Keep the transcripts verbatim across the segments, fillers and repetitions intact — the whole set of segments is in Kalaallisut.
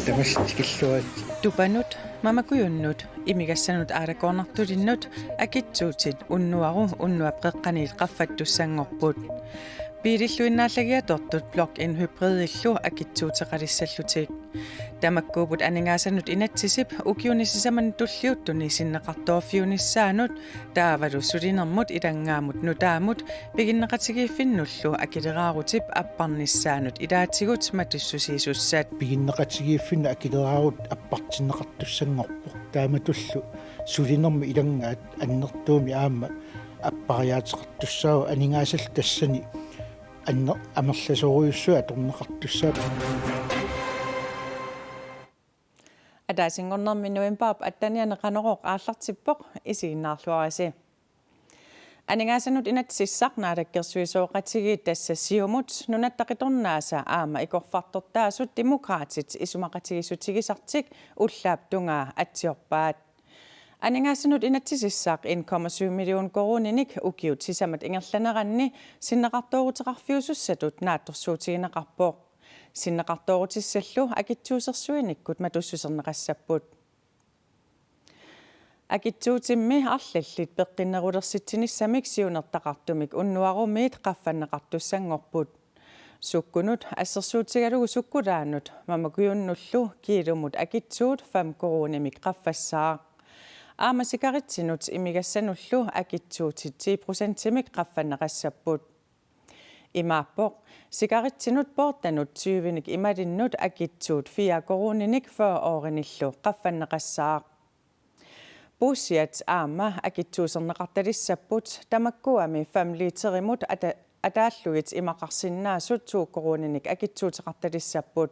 Tamassi tikilluaritsi. Tupanut, mamakujunnut, imigassanut aalakoornartulinnut akitsuutit unnuaru unnuap qeqqaniit qaffattussanngorput. Biilillu innaallagiatortut plug-in hybridillu akitsuuteqalissallutik. Tamakkuupput aningaasanut inatsisip ukiuni sisamani tulliuttuni sinneqartoorfiunissaanut taavalu sulinermut ilanngaamut nutaamut piginneqatigiiffinnullu akileraarutip apparnissaanut ilaatigut matussusiisussat. Piginneqatigiiffinnut akileraarut appartinneqartussanngorpoq. Taamatullu sulinermi ilanngaat annertuumik aamma appariaateqartussaavoq, aningaasallu tassani anner-, amerlasoorujussuit atorneqartussaapput. Ataasinngornermi novembarip attenianni Qanorooq aallartippoq, isiginnaarluarisi. Aningaasanut inatsisissaq naalakkersuisooqatigiit, tassa Siumut, Nunatta Qitornaasa aamma ikorfartortaasut Demokraatit isumaqatigiissutigisartik ullaap tungaa atsiorpaat. Aningaasanut inatsisissaq en komma syv million koruuninik ukiut sisamat ingerlaneranni sinneqartooruteqarfiusussatut naatsorsuutigineqarpoq. Sinneqartoorutissallu akitsuusersuinikkut matussuserneqassapput. Akitsuutimmi arlallit peqqinnerulersitsinissamik siunertaqartumik unnuarumiit qaffanneqartussanngorput. Sukkunut assersuutigalugu sukkulaanut mamakujunnullu kiilumut akitsuut fem koruunimik qaffassaaq. Aamma sikaritsinut imigassanullu akitsuutit ti procentimik qaffanneqassapput. Imaappoq sikaritsinut poortanut tyvenik imalinnut akitsuut fire koruuninik fyrre ørenillu qaffanneqassaaq. Puussiat aamma akitsuuserneqartalissapput, tamakkuami fem literimut ata-, ataallugit imaqarsinnaasut to koruuninik akitsuuteqartalissapput.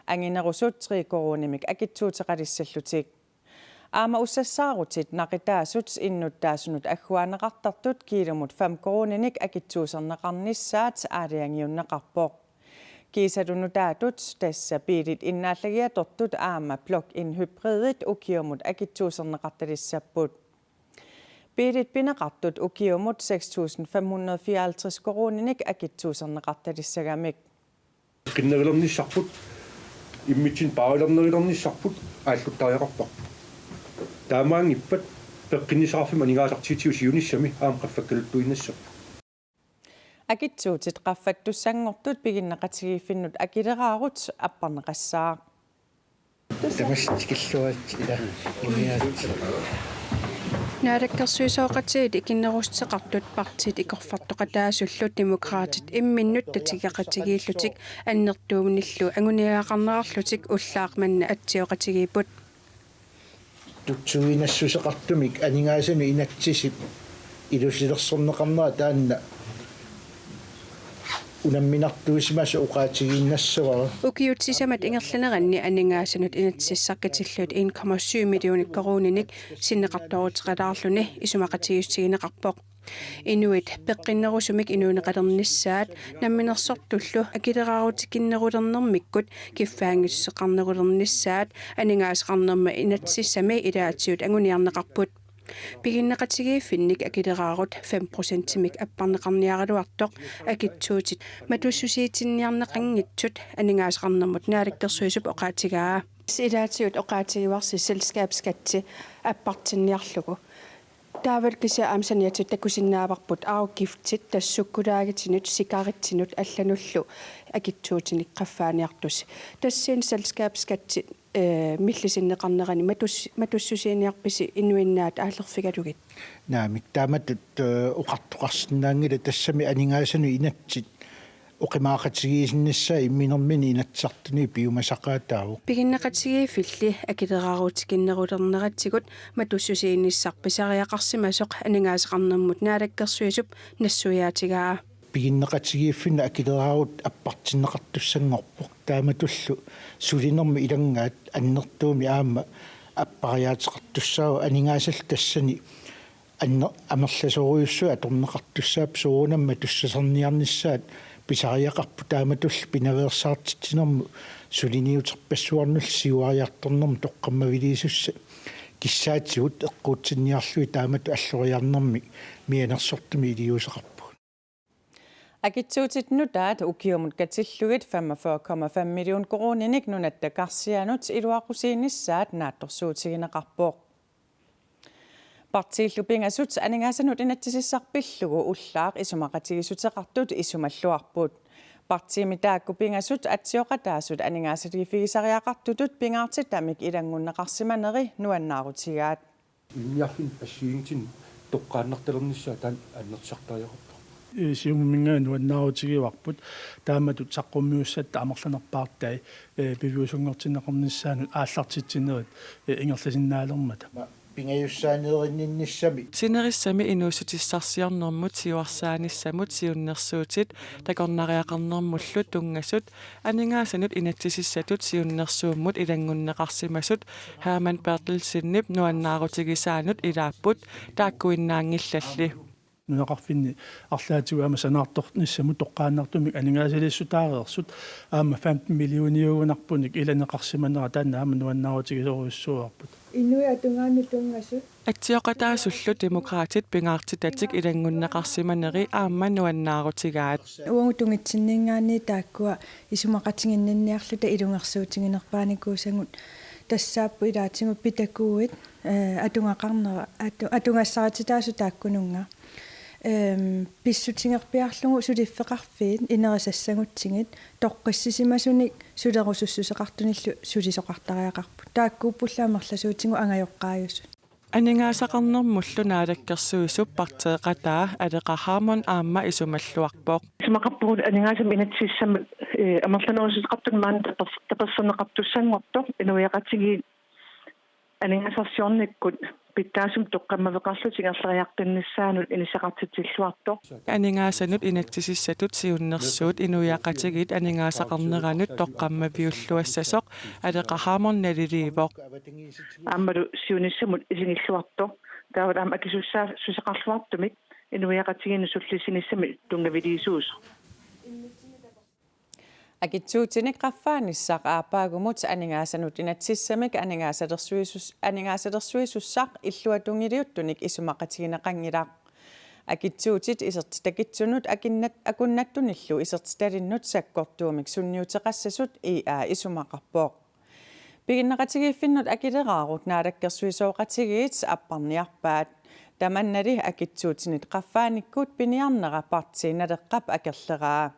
Anginerusut tre koruunimik akitsuuteqalissallutik. Aamma ussassaarutit naqitaasut innuttaasunut agguaanneqartartut kiilumut fem koruuninik akitsuuserneqarnissaat aalajangiunneqarpoq. Kiisalu nutaatut, tassa biilit innaallagiatortut aamma plug-in hybridit ukiumut akitsuuserneqartalissapput. Biilit pineqartut ukiumut seks tusind fem hundrede fireoghalvtreds koruuninik akitsuuserneqartalissagamik. Peqqinnarulernissarput, immitsinnut paarilernerulernissarput aalluttariaqarparput. Taamaanngippat peqqinnissaqarfimmi aningaasartiitsigut siunissami aamma qaffakkaluttuinnassapput. Akitsuutit qaffattussanngortut piginneqatigiiffinnut akileraarut apparneqassaaq. Tamassi tikilluaritsi, ila, imiaatsi. Naalakkersuisooqatigiit ikinnerussuteqartut partiit ikorfartoqataasullu Demokraatit imminnut tatigeqatigiillutik annertuumillu anguniagaqarnerarlutik ullaaq manna atsioqatigiipput. Tutsuiginassuseqartumik aningaasanut inatsisip ilusilersorneqarnera taanna unamminartuusimasoq oqaatigiinnassavara. Ukiut sisamat ingerlaneranni aningaasanut inatsisissaq katillugit en komma syv millioner koruuninik sinneqartooruteqalaarluni isumaqatigiissutigineqarpoq. Inuit peqqinnerusumik inuuneqalernissaat namminersortullu akileraarutikinnerulernermikkut kiffaanngissuseqarnerulernissaat aningaasaqarnermut inatsisissami ilaatigut anguniarneqarput. Piginneqatigiiffinnik akileraarut fem procentimik apparneqarniaraluartoq akitsuutit matussusiitinniarneqanngitsut aningaasaqarnermut naalakkersuisup oqaatigaa. Ilaatigut oqaatigivarsi selskabsskatti appartinniarlugu. Taavalu kisianni aamma saniatigut takusinnaavarput afgiftit, tassa sukkulaatitsinnut, sikaritsinnut allanullu akitsuutinik qaffaaniartusi. Tassani selskabsskatti, eh, millisinneqarnerani matus-, matussusiiniarpisi inuinnaat aallerfigalugit? Naamik, taamatut, eh, oqartoqarsinnaanngilaq, tassami aningaasanut inatsit oqimaaqatigiissinnissaat imminermini Inatsisartuni piumasaqaataavoq. Piginneqatigiiffilli akileraarutikinnerulerneratsigut matussusiinissaq pisariaqarsimasoq aningaasaqarnermut naalakkersuisup nassuiaatigaa. Piginneqatigiiffinnut akileraarut appartinneqartussanngorpoq. Taamatullu sulinermi ilanngaat annertuumik aamma appariaateqartussaavoq, aningaasallu tassani anner-, amerlasoorujussuit atorneqartussaapput, soorunami matussasorniarnissaat pisariaqarput, taamatullu pinaveersaartitsinermut suliniuterpassuarnullu siuariartornermut toqqammaviliisussat kissaatigut eqquutsinniarlugit taamatut alloriarnermik mianersortumik iliuuseqarpugut. Akitsuutit nutaat ukiumut katillugit femogfyrre komma fem million koruuninik Nunatta Karsianut iluaqusiinissaat naatsorsuutigineqarpoq. Partiillu pingasut aningaasanut inatsisissaq pillugu ullaaq isumaqatigiissuteqartut isumalluarput. Partiimi taakku pingasut atsioqataasut aningaasaliiffigisariaqartutut pingaartitamik ilanngunneqarsimaneri nuannaarutigaat. Ilinniarfinni assigiinngitsunik toqqaannartalernissaa taanna annertusartariaqarpoq. Siumuminngaanniit nuannaarutigivarput taamatut saqqummiussatta amerlanerpaartai, eh, piviusunngortinneqarnissaannut aallartitsinerit, eh, ingerlasinnaalermata. Ma-, pingajussaaneerinninnissami. Sinerissami inuussutissarsiornermut siuarsaanissamut siunnersuutit takornariaqarnermullu tunngasut aningaasanut inatsisissatut siunnersuummut ilanngunneqarsimasut Hermann Berthelsenip nuannaarutigisaanut ilaapput taakkuinnaanngillalli. Nunaqarfinni arlaatigut aamma sanaartornissamut toqqaannartumik aningaasaliissutaareersut aamma femten millioniugunarpunik ilaneqarsimanera taanna aamma nuannaarutigisorujussuuarput. Inuit atugaannut tunngasut. Atsioqataasullu Demokraatit pingaartitatik ilanngunneqarsimaneri aamma nuannaarutigaat. Uagut tungitsinninngaanniit taakkua isumaqatiginninniarluta ilungersuutiginerpaanikuusagut tassaapput ilaatigut pitakuuit, eh, atugaqarnera, atu-, atugassarititaasut taakkununnga. Ehm, pissutigerpiarlugu suliffeqarfiit inerisassagutsigit toqqissisimasunik sulerusussuseqartunillu sulisoqartariaqarput. Taakkuuppullu amerlasuutigut angajoqqaajusut. Aningaasaqarnermullu Naalakkersuisup partiiqataa Aleqa Hammond aamma isumalluarpoq. Isumaqarpugut aningaasanut inatsisissamut, eh, amerlanerusuteqartut maani taper-, taperserneqartussanngortoq inuiaqatigiit aningaasarsiornikkut pitsaasumik toqqammaveqarlutik ingerlariaqqinnissaannut inissaqartitsilluartoq. Aningaasanut inatsisissatut siunnersuut inuiaqatigiit aningaasaqarneranut toqqammaviulluassasoq Aleqa Hammond naliliivoq. Aammalu siunissamut isigilluartoq. Taava aamma akisussaassuseqarluartumik inuiaqatigiinnut sullissinissamik tunngaviliisuusoq. Akitsuutinik qaffaanissaq aappaagumut aningaasanut inatsisissamik aningaasalersuisus-, aningaasalersuisussaq illuatungiliuttunik isumaqatigineqanngilaq. Akitsuutit isertitakitsunut akinnat-, akunnattunillu isertitalinnut sakkortuumik sunniuteqassasut I A isumaqarpoq. Piginneqatigiiffinnut akileraarut naalakkersuisooqatigiit apparniarpaat. Tamannali akitsuutinit qaffaanikkut piniarnera Partii Naleqqap akerleraa.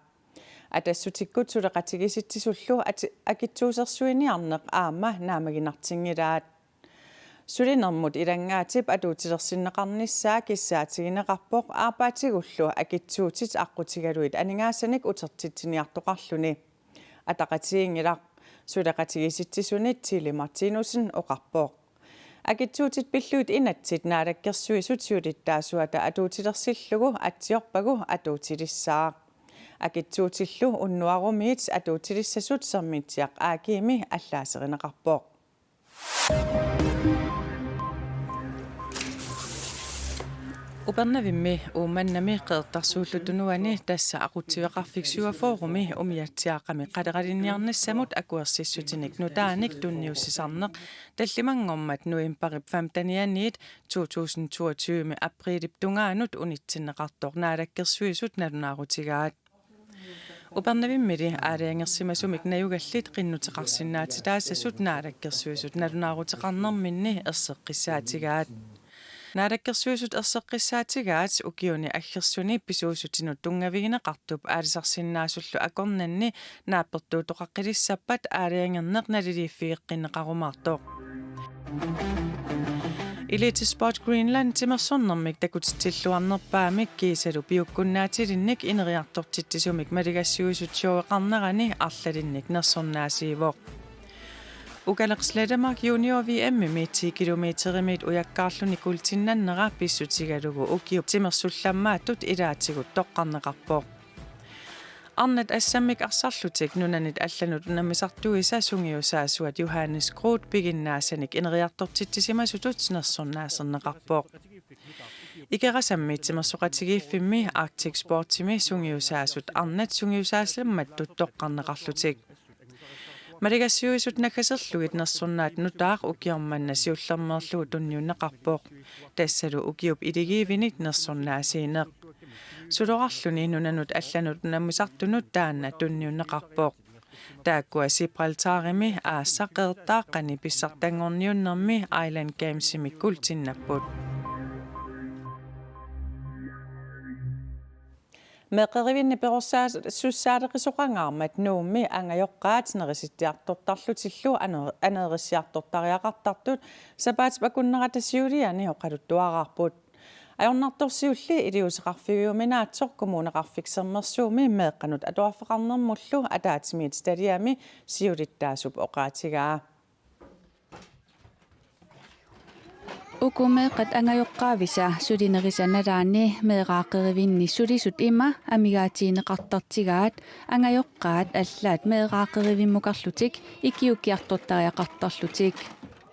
Atassutikkut suleqatigiissitsisullu ati-, akitsuusersuiniarneq aamma naammaginartinngilaat. Sulinermut ilanngaatip atuutilersinneqarnissaa kissaatigineqarpoq aappaatigullu akitsuutit aqqutigalugit aningaasanik utertitsiniartoqarluni. Ataqatigiinngilaq, suleqatigiissitsisuni Tilly Martinussen oqarpoq. Akitsuutit pillugit inatsit naalakkersuisut siulittaasuata atuutilersillugu atsiorpagu atuutilissaaq. Akitsuutillu unnuarumiit atuutilissasut Sermitsiaq A G-mi allaaserineqarpoq. Upernavimmi Uummannami Qeqertarsuullu Tunuani tassa aqutsiveqarfik syvogfyrremi umiatsiaaqqami qaleralinniarnissamut akuersissutinik nutaanik tunniussisarneq tallimanngormat novembarip femtenianiit to tusind toogtyve aprilip tungaanut unitsinneqartoq Naalakkersuisut nalunaarutigaat. Upernavimmili aalajangersimasumik najugallit qinnuteqarsinnaatitaassasut Naalakkersuisut nalunaaruteqarnerminni erseqqissaatigaat. Naalakkersuisut erseqqissaatigaat ukiuni aggersuni pisuussutinut tunngavigineqartup aalisarsinnaasullu akornanni naappertuuttoqaqqilissappat aalajangerneq naliliiffigeqqinneqarumaartoq. Elite Sport Greenland timersornermik takutitsilluarnerpaamik kiisalu piukkunnaatilinnik ineriartortitsisumik maligassiuisut showqarnerani arlalinnik nersornaasiivoq. Ukaleq Slettemark Junior V M-imi ti kilometerimiit ujakkaarluni kuultinnannera pissutigalugu ukiup timersullammaatut ilaatigut toqqarneqarpoq. Arnat assammik arsarlutik nunanit allanut unammisartuisa sungiusaasuat Johannes Groth piginnaasanik ineriartortitsisimasutut nersornaaserneqarpoq. Ikerasammi timersoqatigiiffimmi Arctic Sportsimi sungiusaasut arnat sungiusaasammattut toqqarneqarlutik. Maligassiuisut naggaserlugit nersornaat nutaaq ukioq manna siullermeerlugu tunniunneqarpoq. Tassalu ukiup iligiivini nersornaasiineq. Sulorarluni nunanut allanut unammisartunut taanna tunniunneqarpoq. Taakkua Gibraltarimi aasaq qeertaaqqani pissartanngorniunnermi Island Gamesimi kuultinnapput. Meeqqerivinni perorsaassussaaleqisoqangaarmat Nuummi angajoqqaat nerisittiartortarlutillu aner-, aneerissiartortariaqartartut sapaatip akunnerata siuliani oqaluttuaraarput. Ajornartorsiulli iliuuseqarfigiuminaatsoq Kommuneqarfik Sermersuumi meeqqanut atuarfeqarnermullu ataatsimiititaliami siulittaasup oqaatigaa. Uku meeqqat angajoqqaavisa sulinerisa nalaani meeraaqqerivinni sulisut ima amigaatigineqartartigaat angajoqqaat allaat meeraaqqerivimmukarlutik ikiuukkiartortariaqartarlutik.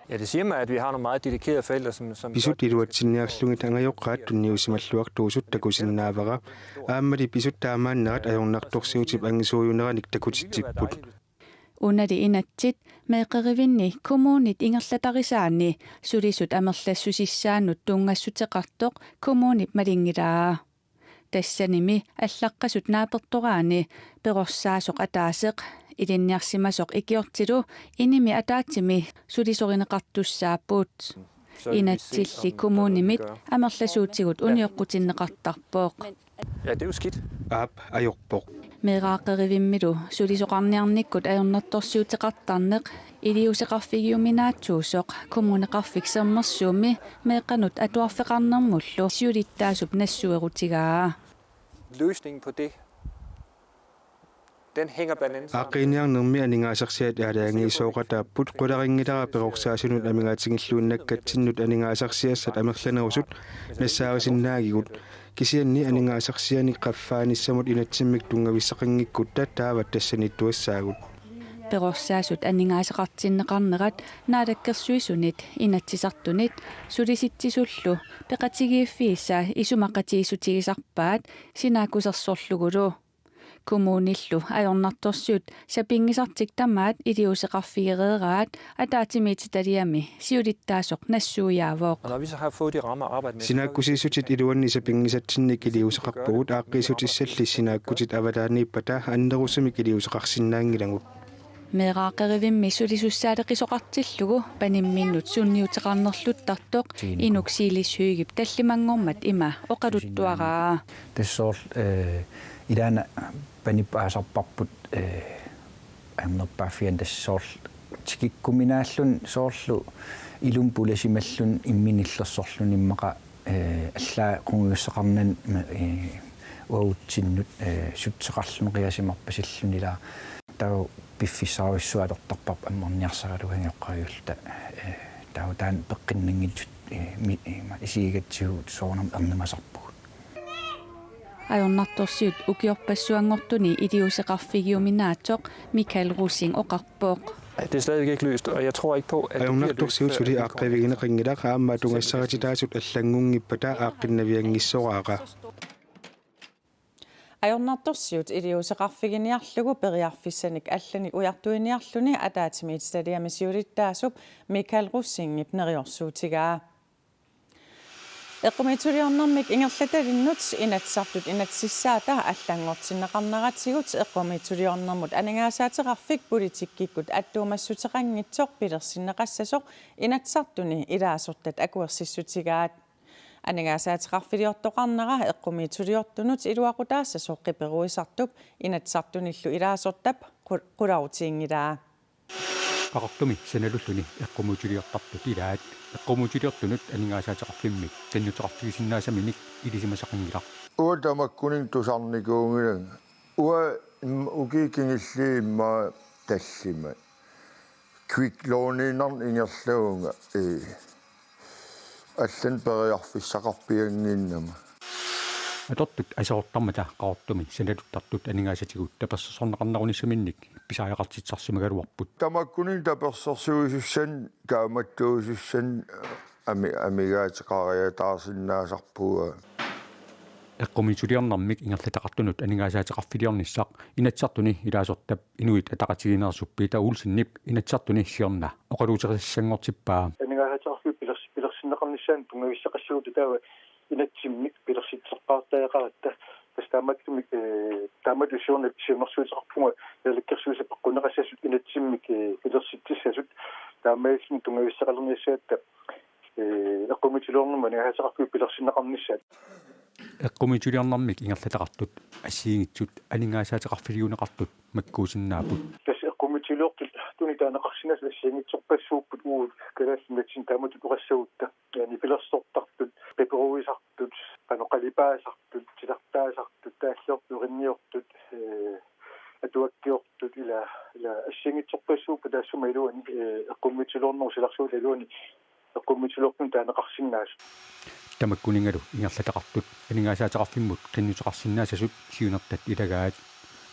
Ja, det siger mig, at vi har nogle meget dedikerede forældre, som, som Pisut iluatsinniarlugit angajoqqaat tunniusimalluartuusut takusinnaavara. Aammali pisut taamaannerat ajornartorsiutip angisuujuneranik takutitsipput. Unali inatsit meeqqerivinni kommunit ingerlatarisaanni sulisut amerlassusissaannut tunngassuteqartoq kommunip malinngilaa. Tassanimi allaqqasut naapertoraanni perorsaasoq ataaseq ilinniarsimasoq ikiortilu inimi ataatsimi sulisorineqartussaapput. Inatsilli kommunimit amerlasuutigut unioqqutinneqartarpoq. Ja, det er jo skidt. Aap, ajorpoq. Meeraaqqerivimmilu sulisoqarniarnikkut ajornartorsiuteqartarneq iliuuseqarfigiuminaatsuusoq Kommuneqarfik Sermersuumi meeqqanut atuarfeqarnermullu siulittaasup nassuerutigaa. Løsningen på det, den hænger blandt andet sammen. Aaqqiiniarnermi aningaasarsiat aalajangiisooqataapput, qularinngilara perorsaasunut amigaatigilluinnakkatsinnut aningaasarsiassat amerlanerusut nassaarisinnaagigut. Kisianni aningaasarsianik qaffaanissamut inatsimmik tunngavissaqanngikkutta taava tassaniittuassaagut. Perorsaasut aningaasaqartinneqarnerat Naalakkersuisunit Inatsisartunit Sulisitsissullu peqatigiiffiisa isumaqatigiissutigisarpaat sinaakkusersorlugulu. Kommunillu ajornartorsiut sapinngisartik tamaat iliuuseqarfigereeraat ataatsimiititaliami siulittaasoq nassuiaavoq. Og når vi så har fået de rammer at arbejde med, så Sinaakkusiissutit iluanni sapinngisatsinnik iliuuseqarpugut, aaqqiissutissalli sinaakkutit avataaniippata annerusumik iliuuseqarsinnaanngilagut. Meeraaqqerivimmi sulisussaaleqisoqartillugu panimminnut sunniuteqarnerluttartoq Inuk Siilishøjip tallimanngormat ima oqaluttuaraa. Tassa soorlu, eh, ilaana panip aasarparput, eh, annerpaaffiani tassa soorlu tikikkuminaalluni soorlu ilumut pulasimalluni imminut illersorluni immaqa, eh, allaat qungujussaqarnani, eh, uagutsinnut, eh, suteqarluni qiasimarpasilluni ilaa taava piffissarujussuaq atortarparput ammarniarsaralugu angajoqqaaviulluta, eh, taava taanna peqqinnanngitsut, eh, mi-, eh, ma-, isigigatsigu soorunami ernumasarpugut. Ajornartorsiut ukiorpassuanngortuni iliuuseqarfigiuminaatsoq Michael Rosing oqarpoq. Det er stadigvæk ikke løst, og jeg tror ikke på, at det bliver løst, Ajornartorsiut før suli vi får aaqqiivigineqanngilaq, aamma atugassarititaasut allanngunngippata aaqqinnavianngissoraara. Ajornartorsiut iliuuseqarfiginiarlugu periarfissanik allanik ujartuiniarluni ataatsimiititaliami siulittaasup Michael Rosingip neriorsuutigaa. Eqqumiitsuliornermik ingerlatalinnut Inatsisartut inatsisissaata allanngortinneqarneratigut Eqqumiitsuliornermut Aningaasaateqarfik politikkikkut attuumassuteqanngitsoq pilersinneqassasoq Inatsisartuni ilaasortat akuersissutigaat. Aningaasaateqarfiliortoqarnera eqqumiitsuliortunut iluaqutaassasoq qiperuisartup Inatsisartunillu ilaasortap qu-, qularutiginngilaa. Qaqortumi sanalulluni eqqumiitsuliortartut ilaat. Eqqumiitsuliortunut aningaasaateqarfimmik qinnuteqarfigisinnaasaminik ilisimasaqanngilaq. Uanga tamakkuninnga tusarnikuunngilanga. Uanga im-, ukiut kingulliit immaqa tallimat. Kviklåniinnarnik ingerlavunga, ee, allanik periarfissaqarpiannginnama. Atortut aserortarmata Qaqortumi sanaluttartut aningaasatigut tapersersorneqarnerunissaminnik pisariaqartitsisarsimagaluarput. Tamakkuninnga tapersersuisussanik, kaammattuisussanik ami-, amigaateqariataarsinnaasarpunga. Eqqumiitsuliornermik ingerlataqartunut aningaasaateqarfiliornissaq Inatsisartuni ilaasortap Inuit Ataqatigiinneersup Peter Olsenip Inatsisartuni siorna oqaluuserisassanngortippaa. Aningaasaateqarfiup pilers-, pilersinneqarnissaanut tunngavissaqassagutsigu taava inatsimmik pilersitseqqaartariaqaratta. Tassa taamaattumik, eh, taamatut siorna siunnersuuteqarpunga naalakkersuisut peqquneqassasut inatsimmik, eh, pilersitsissasut, taamaalilluni tunngavissiaqalerniassagatta, eh, eqqumiitsuliornermut aningaasaateqarfiup pilersinneqarnissaa. Eqqumiitsuliornermik ingerlataqartut assigiinngitsut aningaasaateqarfiliuneqartut makkuusinnaapput. Tassa eqqumiitsuliortut tuni taaneqarsinnaasut assigiinngitsorpassuupput uagut kalaallit nunatsinni taamatut oqassagutta. Nipilersortartut, qiperuisartut, qanoq qalipaasartut, titartaasartut, taalliortut, erinniortut, eh, atuakkiortut, ila, ila assigiinngitsorpassuupput taassuma iluani, eh, eqqumiitsuliornerup silarsuata iluani eqqumiitsuliortunut taaneqarsinnaasut. Tamakkuninngalu ingerlataqartut aningaasaateqarfimmut qinnuteqarsinnaassasut siunertat ilagaat.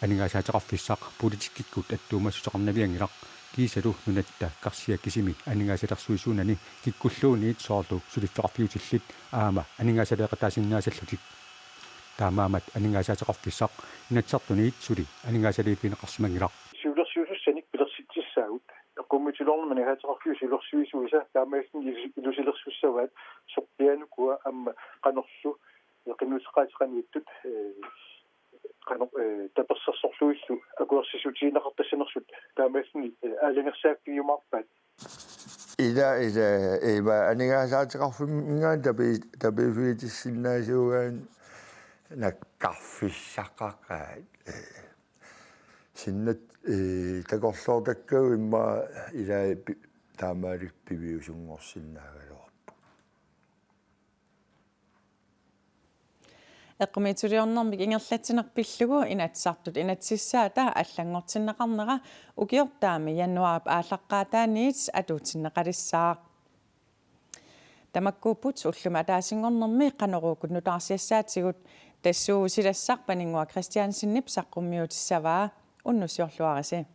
Aningaasaateqarfissaq politikkikkut attuumassuteqarnavianngilaq, kiisalu nunatta karsia kisimi aningaasalersuisuunani kikkulluunniit soorlu suliffeqarfiutillit aamma aningaasaleeqataasinnaassallutik. Taamaammat aningaasaateqarfissaq Inatsisartuniit suli aningaasaliiffigineqarsimanngilaq. Siulersuisussanik pilersitsissaagut. Eqqumiitsuliornermut aningaasaateqarfiup siulersuisuisa taamaalilluni ilus-, ilusilersussavaat sorpiaanukua aamma qanorlu qinnuteqaateqaniittut, eh, qanoq, eh, tapersersorlugillu akuersissutigineqartassanersut taamaalilluni, eh, aalajangersaaffigiumaarpaat. Ila, ila, ima aningaasaateqarfimminngaanniit tapi-, tapiiffigitissinnaasuugaanni nakkarfissaqaqaat. Eh, sinnat, eh, takorloortakkagut immaqa ilai pi-, taamaalilluni piviusunngorsinnaagaluarput. Eqqumiitsuliornermik ingerlatsineq pillugu Inatsisartut inatsissaata allanngortinneqarnera ukiortaami januaarip aallaqqaataaniit atuutsinneqalissaaq. Tamakkuupput ullumi ataasinngornermi Qanoruukkut nutaarsiassaatigut, tassuuna silassaq Paninnguaq Kristiansenip saqqummiutissavaa. Unnussiorluarisi.